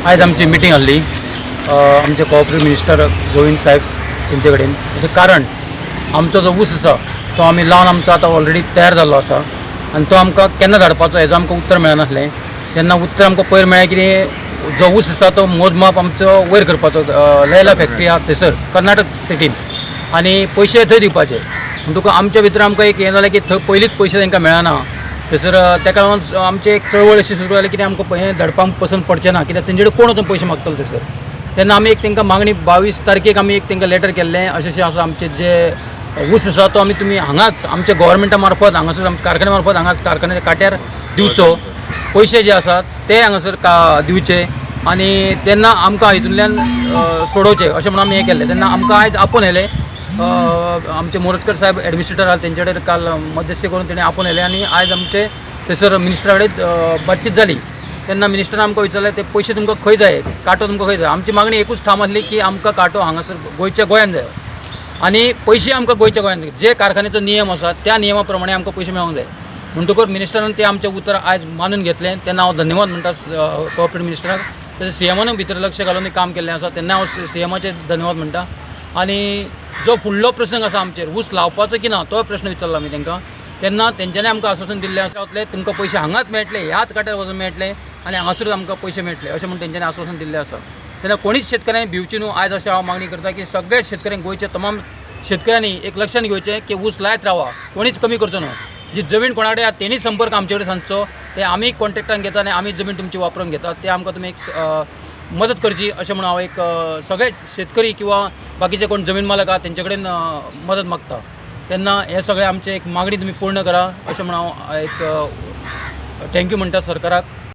आयज आमची मिटींग आहली आमचे कोऑपरेटिव्ह मिनिस्टर गोविंद साहेब तेंचे कडेन. तेचें कारण आमचो जो ऊस आसा तो आमी लावन आमचो आतां ऑलरेडी तयार जाल्लो आसा आनी तो आमकां केन्ना धाडपाचो हेजो आमकां उत्तर मेळनासलें. तेन्ना उत्तर आमकां पयर मेळ्ळें कितें जो ऊस आसा तो मोजमाप आमचो वयर करपाचो लैला फॅक्टरी आहा थंयसर कर्नाटक स्टेटीन आनी पयशे थंय दिवपाचे. म्हणटकूच आमच्या भितर आमकां एक हें जालें की थंय पयलींच पयशे तांकां मेळना थंयसर तेका लागून आमची एक चळवळ अशी सुरू जाली कितें आमकां हें धाडपाक पसंत पडचें ना कित्याक तेंचे कडेन कोण वचून पयशे मागतलो थंयसर. तेन्ना आमी एक तांकां मागणी 22 तारखेक आमी एक तांकां लेटर केल्लें अशें अशें आसा आमचे जे ऊस आसा तो आमी तुमी हांगाच आमच्या गोवोरमेंटा मार्फत हांगासर आमच्या कारखान्या मार्फत हांगाच कारखान्याच्या काट्यार दिवचो, पयशे जे आसात ते हांगासर दिवचे आनी तेन्ना आमकां हितूंतल्यान सोडोवचें अशें म्हणून आमी हें केल्लें. तेन्ना आमकां आयज आपोवन येयले आमचे मोरजकर साहेब एडमिनिस्ट्रेटर आहा तेंचे कडेन काल मध्यस्थी करून तेणी आपोवन येयले आनी आयज आमचे थंयसर मिनिस्टरा कडेन बातचीत जाली. तेन्ना मिनिस्टरान आमकां विचारलें ते पयशे तुमकां खंय जाय, कांटो तुमकां खंय जाय. आमची मागणी एकूच ठाम आसली की आमकां कांटो हांगासर गोंयच्या गोंयान जाय आनी पयशे आमकां गोंयच्या गोंयान जाय. जे कारखान्याचो नियम आसा त्या नियमा प्रमाणे आमकां पयशे मेळोंक जाय. म्हणटकूच मिनिस्टरान तें आमचें उतर आयज मानून घेतलें. तेन्ना हांव धन्यवाद म्हणटा कोऑपरेटिव्ह मिनिस्टराक. तशें सीएमानूय भितर लक्ष घालून काम केल्लें आसा तेन्ना हांव सीएमाचेर धन्यवाद म्हणटा. आनी जो फुडलो प्रसंग आसा आमचेर ऊस लावपाचो की ना तो प्रश्न विचारलो आमी तांकां. तेन्ना तेंच्यांनी आमकां आश्वासन दिल्लें आसा वतले तुमकां पयशे हांगाच मेळटले, ह्याच काट्यार वचून मेळटले आनी हांगासरूच आमकां पयशे मेळटले अशें म्हूण तेंच्यांनी आश्वासन दिल्लें आसा. तेन्ना कोणीच शेतकऱ्यांनी भिवची न्हू. आयज अशें हांव मागणी करता की सगळ्या शेतकऱ्यांक गोंयच्या तमाम शेतकऱ्यांनी एक लक्षांत घेवचें की ऊस लायत रावा, कोणीच कमी करचो न्हू. जी जमीन कोणा कडेन आसा तेणी संपर्क आमचे कडेन सांगचो, ते आमी कॉन्ट्रेक्टान घेता आनी आमी जमीन तुमची वापरून घेता, ते आमकां तुमी एक मदत करची अशें म्हणून हांव एक सगळे शेतकरी किंवा बाकीचे कोण जमीन मालक आहा तेंचे कडेन मदत मागता. तेन्ना हे सगळे आमचे एक मागणी तुमी पूर्ण करा अशें म्हणून हांव एक thank you म्हणटा सरकाराक.